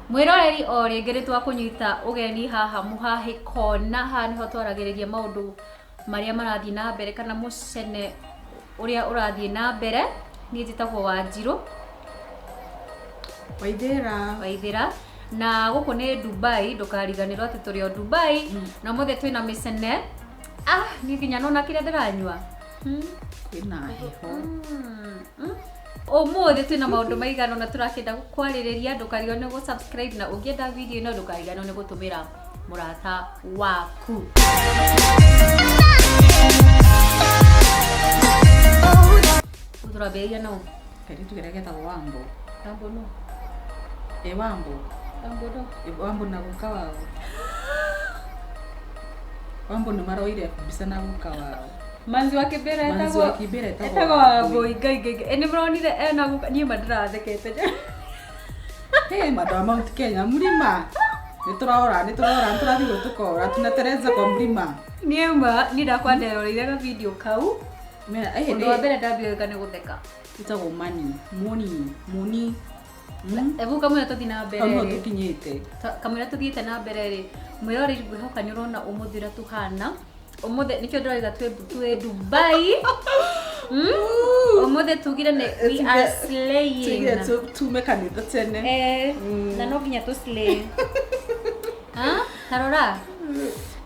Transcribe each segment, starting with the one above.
Mwĩroreri, o rĩngĩ nĩ twakũnyita ũgeni haha Mũhahĩ Kona. Haha nĩho twaragĩrĩria maũndũ marĩa marathiĩ na mbere kana mũcene ũrĩa ũrathiĩ na mbere. Niĩ njĩtagwo Wanjirũ. Waithĩra. Waithĩra, na gũkũ nĩ Dubai. Ndũkariganĩrwo atĩ tũrĩ o Dubai. Na ũmũthĩ twĩna mĩcene. Ah, niĩ nginya nona kĩrĩa ndĩranyua. Kwĩna heho. Ũmũthĩ twĩna maũndũ maigana na tũrakĩenda kwarĩrĩria. Ndũkariganĩrwo nĩ gũ-subscribe, na ũngĩenda video ĩno ndũkariganĩrwo nĩ gũtũmĩra mũrata waku. Rĩu tũrambĩrĩria no Kairĩtu karĩa getagwo Wambo. Wambo no? Ĩ Wambo. Wambo no? Ĩ Wambo na guka wao. Wambo nĩ maroire mbica na guka wao. Manzi wa Kibera. Manzi etagwo wa Kibera etagwo etagwo Wambui. Wambui. Ngai ngai ngai, nĩ mũronire ena guka? Niĩ ma ndĩrathekete. Hey, madam wa Mount Kenya, mlima. Nĩ tũrora, nĩ tũrora, nĩ tũrathiĩ tũkora, tunatereza kwa mlima. Niĩ ma niĩ ndakwa nderoreire ga video kau. Mera, eh, Ũndũ wa mbere ndambia gwĩka nĩ gũtheka. Ĩtagwo Mani, Moni, Moni. Ebu kamwĩra tũthiĩ na mbere Hau nĩho rĩ. tũkinyĩte. Kamũira tũthiĩte na mbere rĩ, mwĩroreri, ngwĩhoka nĩ ũrona ũmũthĩ ũrĩa tũhana. Ũmũthĩ nĩkĩo ndĩrauga twĩ Dubai. Ũmũthĩ tugire nĩ we are slaying. Tugire tume kanitha tene. Eh, na no nginya tũ slay. Ah, tarora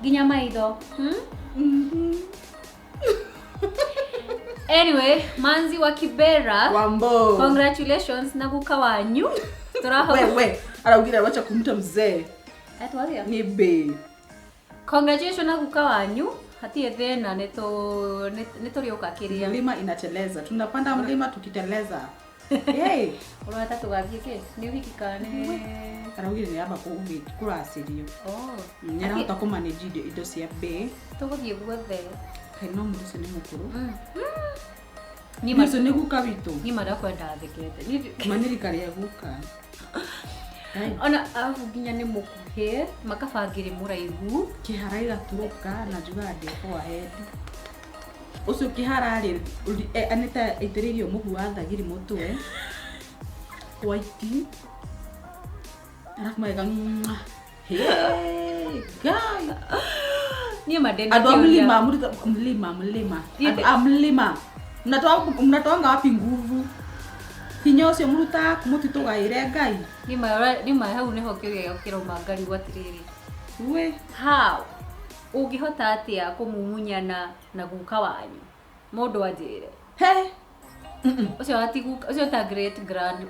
nginya maitho. Anyway, Manzi wa Kibera, Wambo. Congratulations na guka wanyu. Tũrahoya We we, araugire wacha kumta mzee. Etwaria. Ni be. Congratulations na guka wanyu. Hatirĩ thĩna, nĩ tũrĩũka kĩrĩa. Mlima inateleza. Tunapanda mlima tukiteleza. Hey, Ũrona tũgathiĩ kĩ? Nĩ ũhiki kana nĩ araugire nĩ amba kũracĩrio. Oh. Nĩ arahota kũmanage indo cia be. Tũgũthiĩ guothe. Kaĩ no mũndũ ũcio nĩ mũkũrũ. Niĩ ma Ũcio nĩ guka witũ. Niĩ ma ndakwenda thekete. Manĩrika rĩa guka. Ai, Ona arabu nginya nĩ mũkuhĩ, makabangĩrĩ mũraihu. Kĩhara gĩgaturũka na njugaga ndĩ forehead. Ũcio kĩhara rĩ, nĩ ta aitĩrĩirio mũhu wa thagiri mũtwe. White. Arabu mageka mwah. Hey, guy. Niĩ ma ndĩna Andũ a kĩũria. mlima, mlima, mlima. Andũ a mlima. Mnatoanga wapi nguvu? Hinya ũcio mũrutaga kũ mũtitũgaĩre Ngai? Niĩ ma hau nĩho kĩũria gĩakwa kĩrauma ngarigwo atĩrĩrĩ. We. How? Ũngĩhota atĩa kũmumunyana na guka wanyu? Mũndũ anjĩre. He. Ũcio ati guka, ũcio ta great grand,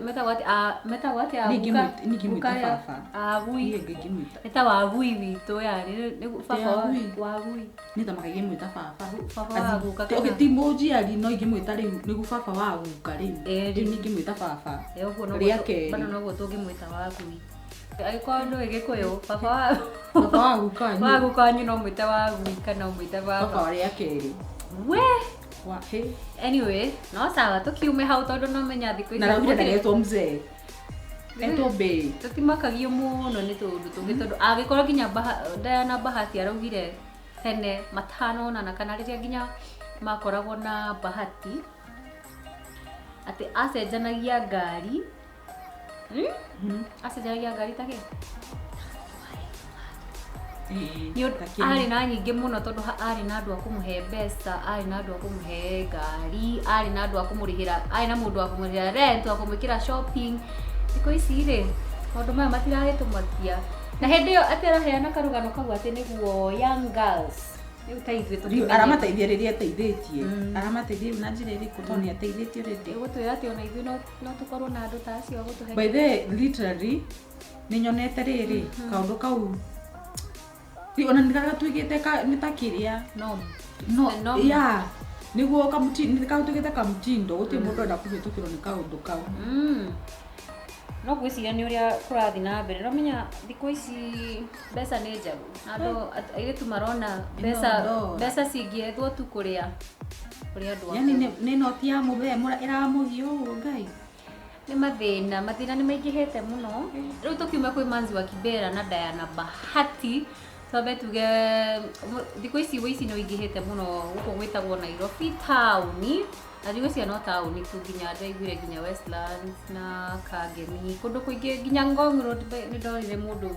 metagwo atĩa? Ah, metagwo atĩa? Niĩ Guka ingĩmwĩta guka baba. Agui. Niĩ ingĩmwĩta. Nĩ ta wagui witũ yani nĩ baba wa Agui. Wagui. Nĩ ta makaingĩmwĩta baba. Baba wa guka Okay, kana ti mũnjiari no ingĩmwĩta rĩu nĩguo baba wa guka rĩu. Eh, Rĩu ningĩmwĩta baba. Eh, ũguo noguo Rĩa kerĩ. Bado noguo tũngĩmwĩta wagui. Angĩkorwo ndũĩ Gĩkũyũ, baba wa Baba wa guka wanyu. wa guka wanyu no mwĩte wagui kana ũmwĩte Baba baba. wa rĩa kerĩ. We. Wa he. Anyway, no sawa, tũkiume hau tondũ no menya thikũ Na raugire gũtirĩ- ndagetwo mzee. Etwo bae. Tũtimakagio mũno nĩ tũũndũ tũngĩ tondũ angĩkorwo nginya Diana Bahati araugire tene matanonana kana rĩrĩa nginya makoragwo na Bahati atĩ acenjanagia ngari. Acenjanagia ngari ta kĩ? Nĩ ũndũ arĩ na nyingĩ mũno tondũ arĩ na andũ a kũmũhe mbeca, arĩ na andũ a kũmũhe ngari, arĩ na andũ a kũmũrĩhĩra, arĩ na mũndũ wa kũmũrĩhĩra rent, wa kũmwĩkĩra shopping. Thikũ ici rĩ, maũndũ maya matiragĩtũmakia. Na hĩndĩ ĩyo atĩ araheana karũgano kau atĩ nĩguo young girls rĩu ta ithuĩ Rĩu tũkĩmenye. aramateithia rĩrĩa ateithĩtie. Aramateithia rĩu na njĩra ĩrĩkũ tondũ nĩ ateithĩtie already. Ĩgũtwĩra atĩ ona ithuĩ no tũkorwo na andũ ta acio a gũtũhe. By the way, literally nĩ nyonete rĩrĩ kaũndũ kau rĩu ona nĩ gatuĩkĩte nĩ ta kĩrĩa Norm. No, The norm. yeah, nĩguo nĩ gatuĩkĩte kamutindo, gũtirĩ mũndũ enda kũhĩtũkĩrwo nĩ kaũndũ kau. No ngwĩciria nĩ ũrĩa kũrathiĩ na mbere nomenya thikũ ici mbeca nĩ njagu na andũ airĩtu marona mbeca ndora. Mbeca cingĩethwo tu kũrĩa kũrĩ andũ Yani akũrũ. nĩ noti ya mũthee ĩramũgia ũguo Ngai. Nĩ mathĩna, mathĩna nĩ maingĩhĩte mũno. Rĩu tũkiuma kwĩ Manzi wa Kibera na Diana Bahati, Twambe tuge thikũ ici wĩici nĩ ũingĩhĩte mũno gũkũ gwĩtagwo Nairobi taũni, na ndigwĩciria no taũni tu, nginya ndaiguire nginya Westlands na Kangemi, kũndũ kũingĩ, nginya Ngong Road nĩ ndonire mũndũ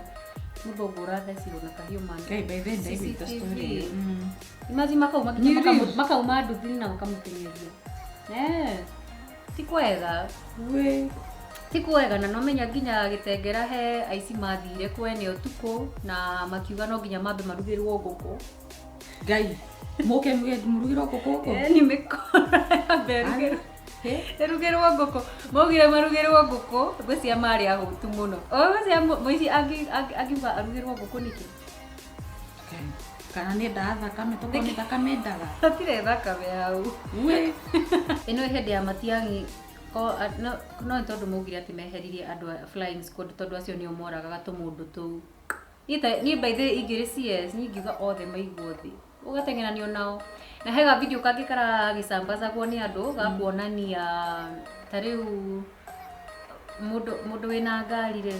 mũthũngũ ũrathecirwo na kahiũ man. Ngai, by then ndaiguĩte CCTV. story ĩyo. Imagine makauma nginya Nyiri. Makauma nduthi na makamũteng'eria. Eh, ti kwega. We. Ti kwega, na nomenya nginya gĩtengera he aici mathire kwene ũtukũ na makiuga no nginya mambe marugĩrwo ngũkũ. Ngai, mũke mũrugĩrwo ngũkũ gũkũ? Eh, nĩ mĩkora yambe ĩrugĩrwo. Ĩrugĩrwo ngũkũ, maugire marugĩrwo ngũkũ, ngwĩciria marĩ ahũtu mũno. O ngwĩciria mũici angiuga arugĩrwo ngũkũ nĩkĩ? Ngai, kana nĩ endaga thakame, tokorwo nĩ thakame endaga. Hatirĩ thakame hau. We. Ĩno hĩndĩ ya Matiang'i no nĩ tondũ maugire atĩ meheririe andũ a flying squad tondũ acio nĩo moragaga tũmũndũ tũu. Niĩ by the way ingĩrĩ CS niĩ ingiuga othe maigwo thĩ, ũgateng'eranio nao. Na he ga video kangĩ karagĩcambacagwo nĩ andũ ga kuonania ta rĩu mũndũ wĩna ngari rĩ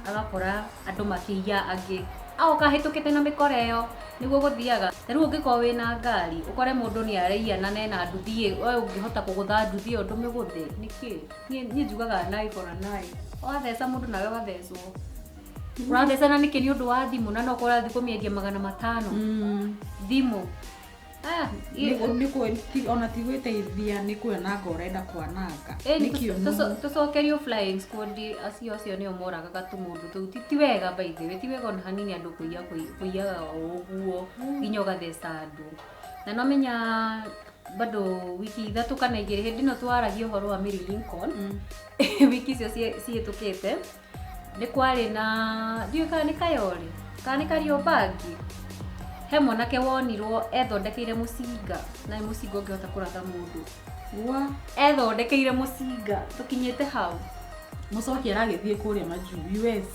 agakora andũ makĩiya angĩ agoka ahĩtũkĩte na mĩkora ĩyo, nĩguo gũthiaga. Ta rĩu ũngĩkorwo wĩna ngari ũkore mũndũ nĩ araiya na nena nduthi ĩ, we ũngĩhota kũgũtha nduthi ĩyo ndũmĩgũthe nĩkĩ? Niĩ njugaga an eye for an eye, watheca mũndũ nawe ũgathecwo. Ũrathecana nĩkĩ nĩ ũndũ wa thimũ, na no ũkorwo ũrathiĩ kũmĩendia 500? Thimũ. Ah, Ona ti gwĩteithia, nĩ kwananga ũrenda kwananga. Ĩni, Nĩ kĩũnu. Tũcokerio flying squad acio nĩo moragaga tũmũndũ tũu. Ti wega by the way, ti wega ona hanini andũ kũiya, kũiyaga o ũguo nginya ũgatheca andũ. Na no menya bado wiki 3 kana 2 hĩndĩ ĩno twaragia ũhoro wa Mary Lincoln, wiki icio cihĩtũkĩte nĩ kwarĩ na ndiũĩ kana nĩ Kayole kana nĩ Kariobangi, he mwanake wonirwo ethondekeire mũcinga, na nĩ mũcinga ũngĩhota kũratha mũndũ. Wa. Ethondekeire mũcinga, tũkinyĩte hau. Mũcoki aragĩthiĩ kũrĩa majuu US.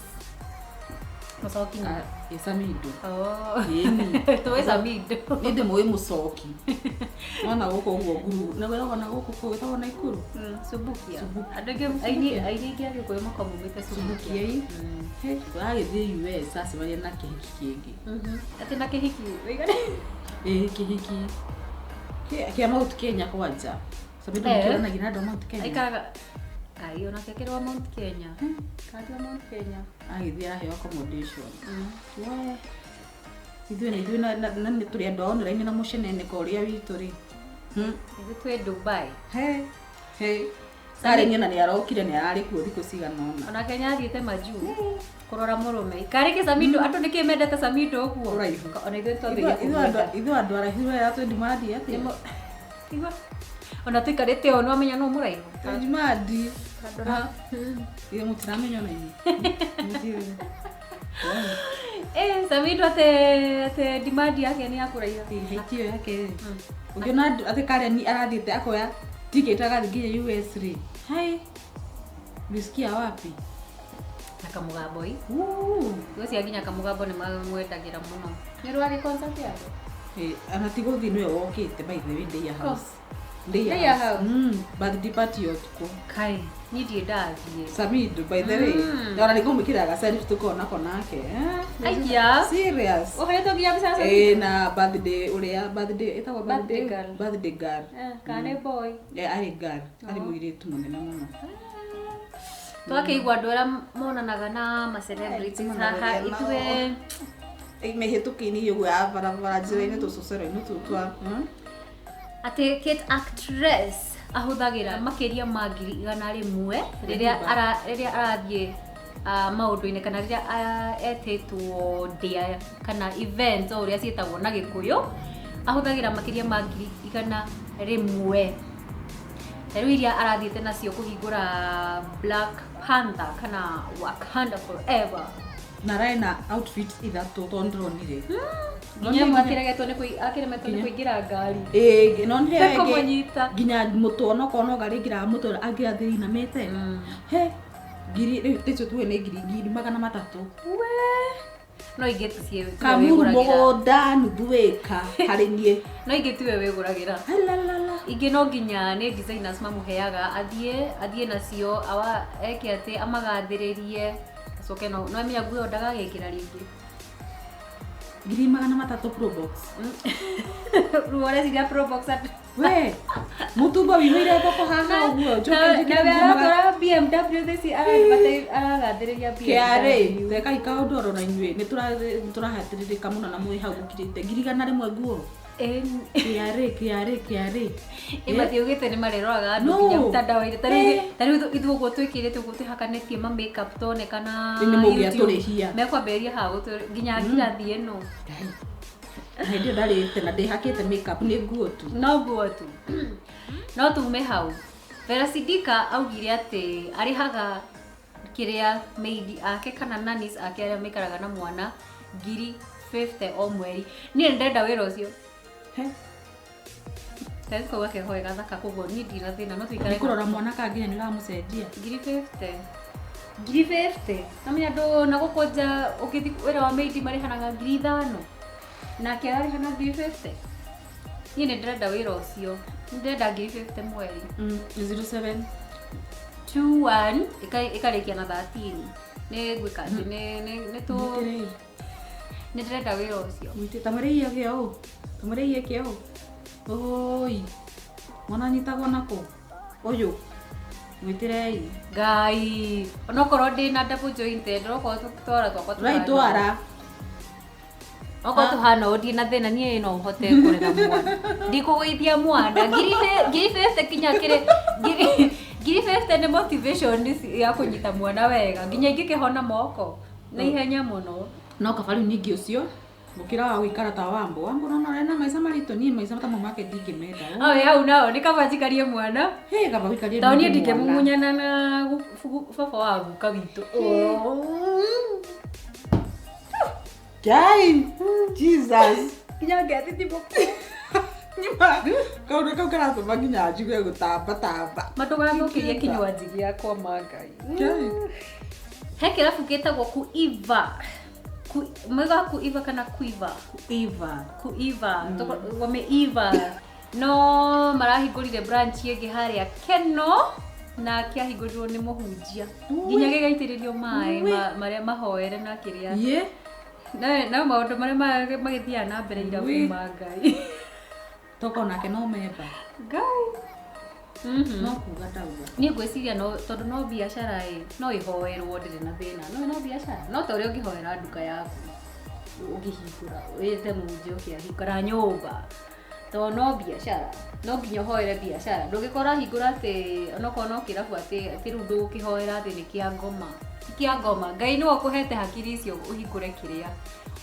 Mũcoki nĩ? Ah, ĩ Samido. Oh. Ĩni. Tũĩ Samido. Niĩ ndĩmũĩ mũcoki. Nona gũkũ ũguo nguru. Na wĩragwo na gũkũ kũ wĩtagwo Naikuru? Subukia. Subukia. Andũ aingĩ aini aingĩ a Gĩkũyũ makoragwo maumĩte Subukia. Subukia ĩ. He, ũragĩthiĩ US acemania na kĩhiki kĩngĩ. Atĩ na kĩhiki wĩigana? Ĩ, kĩhiki. Kĩa Mount Kenya kwanja. Samido Eh. mũkĩonanagia na andũ a Mount Kenya. Aikaraga ai onake akĩrĩ wa Mount Kenya. Kandi wa Mount Kenya. Agĩthiĩ araheo accommodation. We. Ithuĩ nĩ ithuĩ na nĩ tũrĩ andũ a online na mũceneneko ũrĩa witũ rĩ. Ithuĩ twĩ Dubai. He. He. Karĩ ng'ena nĩ arokire, nĩ ararĩ kuo thikũ cigana ũna. Ona Kenya athiĩte majuu kũrora mũrũme. Karĩ kĩ Samido, andũ nĩkĩ mendete Samido ũguo? Ũraihu. Ona ithuĩ twambĩrĩria Ithuĩ kũmwenda. ithuĩ andũ araihu wega twĩ demand atĩa? Igua. Ona tũikarĩte ũũ nĩwamenya nũ mũraihu. Twĩ demand. Ha. Ithuĩ mũtiramenya ona inyuĩ. Mũtiũĩ. Eh, Samido atĩ demand yake nĩ ya kũraiha. Height ĩyo yake rĩ. Ũngĩona atĩ Karen arathiĩte akoya ticket agathiĩ nginya US rĩ. Hai. Ulisikia wapi? Na kamũgambo ĩ. Woo. Ngwĩciria nginya kamũgambo nĩ mamwendagĩra mũno. Nĩ rwagĩ concert yake? Eh, ona ti gũthiĩ nĩwe wokĩte by the way Ndeia Ko? House. Ndeia Ndeia House. House? Birthday party ya ũtukũ. Kai, niĩ ndirĩ ndathiĩ. Samido by the way. Ona nĩ ngũmwĩkĩra ga selfie tũkona ko nake. Eh? Aikia. Serious. Ũheretwo nginya mbica ya Samido? Eh, na birthday ũrĩa birthday ĩtagwo Birthday birthday girl. Birthday girl. Eh, kana nĩ boy? Eh, arĩ girl, arĩ mũirĩtu mũnene mũno. Twakĩigua andũ arĩa monanaga na ma celebrities haha ithuĩ. Mĩhĩtũki-inĩ ũguo ya barabara, njĩra-inĩ, tũcocero-inĩ tũu twa Atĩ Kate Actress ahũthagĩra makĩria ma 100,000 rĩrĩa arathiĩ maũndũ-inĩ kana rĩrĩa etĩtwo ndĩa kana event o ũrĩa ciĩtagwo na Gĩkũyũ, ahũthagĩra makĩria ma 100,000. Ta rĩu iria arathiĩte nacio kũhingũra Black Panther kana Wakanda Forever. Na ararĩ na outfit ithatũ tondũ ndĩronire. Nginya ĩmwe akĩremetwo nĩ kũingĩra ngari. Ĩĩ, nonire Nĩ ĩngĩ kũmũnyita. Nginya mũtwe onokorwo no ngarĩ ĩngĩraga mũtwe angĩrathiĩ inamĩte. He ngiri rĩu tĩcio tuge nĩ 300,000. We. No ingĩ tiwe Kamuru wĩgũragĩra. Mũgũnda nuthu ĩka harĩ niĩ. No ingĩ tiwe wĩgũragĩra. Alalala. Ingĩ no nginya nĩ designers mamũheaga athiĩ nacio awa eke atĩ amagathĩrĩrie acoke no amenya nguo ĩyo ndagagĩkĩra rĩngĩ. 300,000 Probox. Rĩu ũreciria Probox atĩ We, mutumba wĩihũire thoko haha ũguo njoke na njĩkĩre we ngiri magana aratwara BMW theci aragathĩrĩria KRA BMW. tekai kaũndũ oro na inyuĩ nĩ tũrahatĩrĩrĩka mũno na mwĩ hau mũkirĩte 100,000 nguo. KRA KRA KRA. Ĩ matiugĩte nĩ marĩroraga andũ No. nginya mtandao-inĩ. Ta rĩu Eh. ta rĩu ithuĩ ũguo twĩkĩrĩte ũguo twĩhakanĩtie ma makeup tonekana Rĩu nĩ mũngĩatũrĩhia. Mekwambĩrĩria haha nginya ngirathi ĩno. Na hĩndĩ ĩyo ndarĩte na ndĩhakĩte makeup nĩ nguo tu. No nguo tu. No tume hau. Vera Sidika augire atĩ arĩhaga kĩrĩa maid ake kana nannies ake arĩa maikaraga na mwana 50,000 o mweri. Niĩ nĩ ndĩrenda wĩra ũcio. He, Kairĩtu kau gakehoe gathaka koguo niĩ ndirĩ na thĩna no tũikare nĩ kũrora mwana ka nginya nĩ ũramũcenjia. 50,000. 50,000. Namenya andũ na gũkũ nja ũgĩthiĩ wĩra wa maid marĩhanaga 5,000. Nake ararĩhana 50,000. Niĩ nĩ ndĩrenda wĩra ũcio. Nĩ ndĩrenda 50,000 mweri. 07 21 ĩkarĩkia na 13. Nĩ ngwĩka atĩ nĩ tũ Mwĩtĩrei. nĩ ndĩrenda wĩra ũcio. Mwĩtĩ ta mũrĩi ĩke ũũ. Ta mũrĩi ĩke ũũ. Ũi. Mwana anyitagwo nakũ? Ũyũ. Mwĩtĩrei. Ngai, onokorwo ndĩna double jointed, onokorwo twara twakwa tũhana ũũ. Ũraitwara. Okorwo tũhana ũũ ndirĩ na thĩna niĩ no hote kũrera mwana. Ndikũgũithia mwana. 50,000 kinya kĩrĩ 50,000 nĩ motivation ya kũnyita mwana wega. Nginya ingĩkĩhona moko na ihenya mũno. No kaba rĩu ningĩ ũcio gũkĩra wa gũikara ta Wambo. Wambo nona ena maica maritũ niĩ maica ta mau make ndingĩmenda. Oi hau nao nĩ kaba njikarie mwana. Hĩ kaba ũikarie Tondũ niĩ ningĩ mwana. ndingĩmumunyana na baba wa guka witũ. Ngai, Jesus. Nginya ngethitimũka. Nyuma kaũndũ kau karatũma nginya njigue gũtambatamba. Matũgathũkĩrie kinywaji gĩakwa ma Ngai. Ngai. He kĩrabu gĩtagwo Kuiva. Mwega Kuiva kana Kuiva? Eva. Kuiva. Wameiva. No marahingũrire branch ĩngĩ harĩa Keno na kĩahingũrirwo nĩ mũhunjia. Nginya gĩgaitĩrĩrio maĩ Ui. marĩa mahoere na kĩrĩa. Ye. No maũndũ marĩa magĩthiaga na mbere irabu Ui. ma Ngai. Toko nake no memba. Ngai. No kuga ndauga. Niĩ ngwĩciria no tondũ no biacara ĩ no ĩhoerwo ndĩrĩ na thĩna no no biacara no ta ũrĩa ũngĩhoera nduka yaku ũngĩhingũra wĩte mũhunjia ũke ahingũra nyũmba tondũ no biacara no nginya ũhoere biacara ndũngĩkorwo ũrahingũra atĩ onokorwo no kĩrabu atĩ atĩ rĩu ndũgũkĩhoera atĩ nĩ kĩa ngoma. Ti kĩa ngoma. Ngai nĩwe ũkũhete hakiri icio ũhingũre kĩrĩa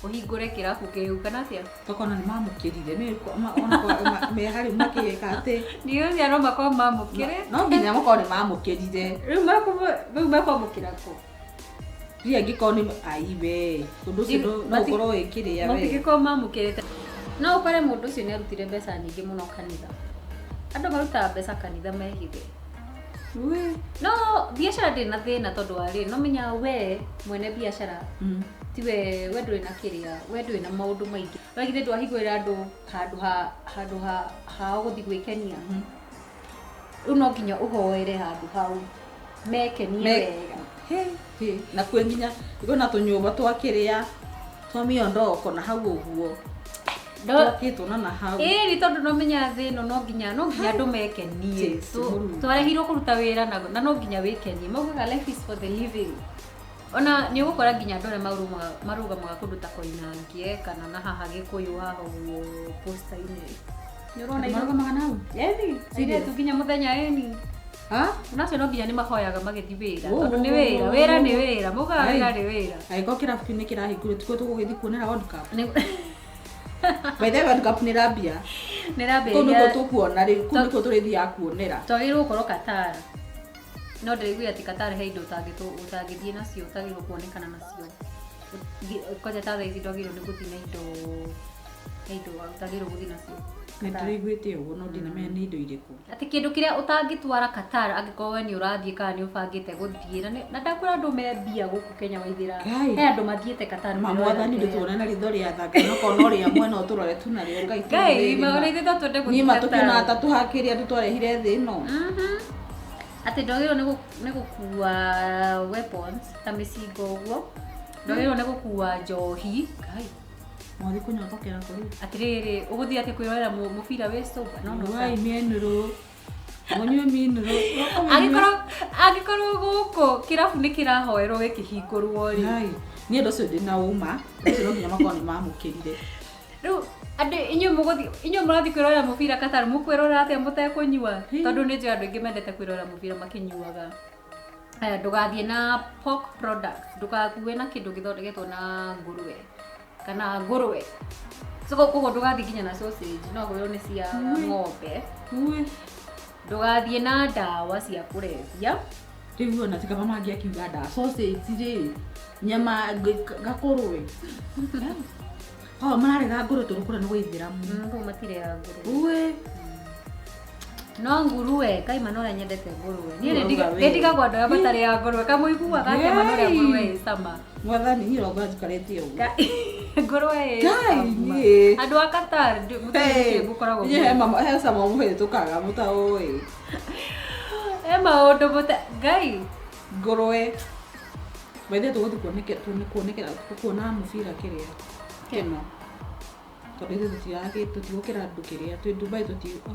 ũhingũre kĩrabu kĩu kana atĩa. Toko ona nĩ mamũkĩrire nĩ ona me harĩ makĩka atĩ Nĩ ũcio no makorwo mamũkĩre. No nginya makorwo nĩ mamũkĩrire. Rĩu mekwamũkĩra kũ? Ria angĩkorwo nĩ aiwe ũndũ ũcio no ũkorwo wĩ kĩrĩa we. Matingĩkorwo mamũkĩrĩte. No ũkore mũndũ ũcio nĩ arutire mbeca nyingĩ mũno kanitha. Andũ marutaga mbeca kanitha mehithe. Ui. No biacara ndĩrĩ na thĩna tondũ wa rĩrĩ, no menya we mwene biacara ti we ndũrĩ na kĩrĩa, we ndũrĩ na maũndũ maingĩ. We githĩ ndwahingũrĩra andũ handũ ha hao gũthiĩ gwĩkenia. Rĩu no nginya ũhoere handũ hau mekenie wega. He, he. Na kwĩ nginya kwĩna tũnyũmba twa kĩrĩa twa miondoko na hau ũguo. Twakĩtwo na hau. Ĩĩ tondũ no menya thĩ ĩno no nginya andũ mekenie. Jesu, Mũrungu. Twarehirwo kũruta wĩra na no nginya wĩkenie. Maugaga life is for the living. Ona nĩ ũgũkora nginya andũ arĩa marũgamaga kũndũ ta Koinange kana na haha Gĩkũyũ haha ũguo posta-inĩ. Nĩ ũrona Andũ marũgamaga na hau? Ĩni, Serious? airĩtu nginya mũthenya ĩni. Ha? Onacio no nginya nĩ mahoyaga magĩthiĩ wĩra Ũũ, tondũ nĩ ũũ, wĩra, ũũ, wĩra nĩ ũũ. wĩra, maugaga Ai. wĩra nĩ wĩra. Angĩkorwo kĩrabu kĩu nĩ kĩrahingũrwo tikuo tũgũgĩthiĩ kuonera World Cup. Nĩ- By the way, World Cup nĩ ĩrambia. Nĩ Kũu nĩkuo ĩrambĩrĩria. tũkuona rĩu, kũu nĩkuo tũrĩthiaga kuonera. Twagĩrĩirwo gũkorwo Qatar. No ndĩraiguire atĩ Qatar he indo ũtangĩthiĩ nacio, ũtagĩrĩirwo kuonekana nacio. Kwanja ta thaa ici ndwagĩrĩirwo nĩ gũthiĩ na indo, he indo ũtagĩrĩirwo gũthiĩ nacio. Nĩ ndĩraiguĩte ũguo no ndinamenya nĩ indo irĩkũ. Atĩ kĩndũ kĩrĩa ũtangĩtwara Qatar angĩkorwo we nĩ ũrathiĩ kana nĩ ũbangĩte gũthiĩ. Na ndakwĩra andũ me mbia gũkũ Kenya waithĩra. Ngai. He andũ mathiĩte Qatar Ma kwĩrorera mwathani kĩrĩa. ndũtuone na ritho rĩa tha Ngai nokorwo no rĩa mwena ũtũrore tu narĩo Ngai Ngai, tũrorere ma ma. ona ithuĩ no twende gũthiĩ Niĩ ma Qatar. tũkĩonaga ta tũhakĩria andũ twarehire thĩ ĩno. Atĩ ndwagĩrĩirwo nĩ gũkua weapons ta mĩcinga ũguo. Ndwagĩrĩirwo nĩ gũkua njohi. Ngai. Mwathi kũnyotokera kũrĩ. Atiriri, ũgũthiĩ atĩ kwĩrorera mũbira wĩ sober? No no. Nyuai mĩnũrũ. Mũnyue mĩnũrũ. Angĩkorwo angĩkorwo gũkũ kĩrabu nĩ kĩrahoerwo gĩkĩhingũrwo rĩ. Ngai, niĩ ũndũ ũcio ndĩ na ũma. Ũndũ ũcio no nginya makorwo nĩ mamũkĩrire. Rĩu andũ inyuĩ mũgũthiĩ, inyuĩ mũrathiĩ kwĩrorera mũbira Qatar, mũkwĩrorera atĩa mũtekũnyua? Tondũ nĩ njũĩ andũ aingĩ mendete kwĩrorera mũbira makĩnyuaga. Aya, ndũgathiĩ na pork products, ndũgakue na kĩndũ gĩthondeketwo na ngũrwe kana ngũrwe. So koguo ndũgathiĩ nginya na sausage, no ngũrwe nĩ cia ng'ombe. Ui. Ndũgathiĩ na ndawa cia kũrebia. Rĩu ona ti kaba mangĩakiuga nda sausage rĩ, nyama gakũrwe. Oh, mararega ngũrwe tondũ kũrĩa nĩ gwa ithĩramu. Kũu matirĩaga ngũrwe. Ui. No nguruwe, kaima no ũrĩa nyendete nguruwe. Niĩ Ũrauga we. nĩ ndigagwo andũ arĩa matarĩaga nguruwe, kamũiguaga atĩa mana ũrĩa nguruwe ĩ cama? Mwathani, niĩ rongora njikarĩtie ũguo. Nguruwe ĩ Ngai, cama. niĩ. Andũ a Qatar, mũtiũĩ nĩkĩ mũkoragwo Niĩ he mama, he cama mũhĩtũkaga mũtaũĩ. He maũndũ mũta Ngai. Ngũrwe. By the way, tũgũthiĩ kuonekera kuona mũbira kĩrĩa kĩno. Tondũ ithuĩ tũtigũkĩra andũ kĩrĩa twĩ Dubai tũti. Oh.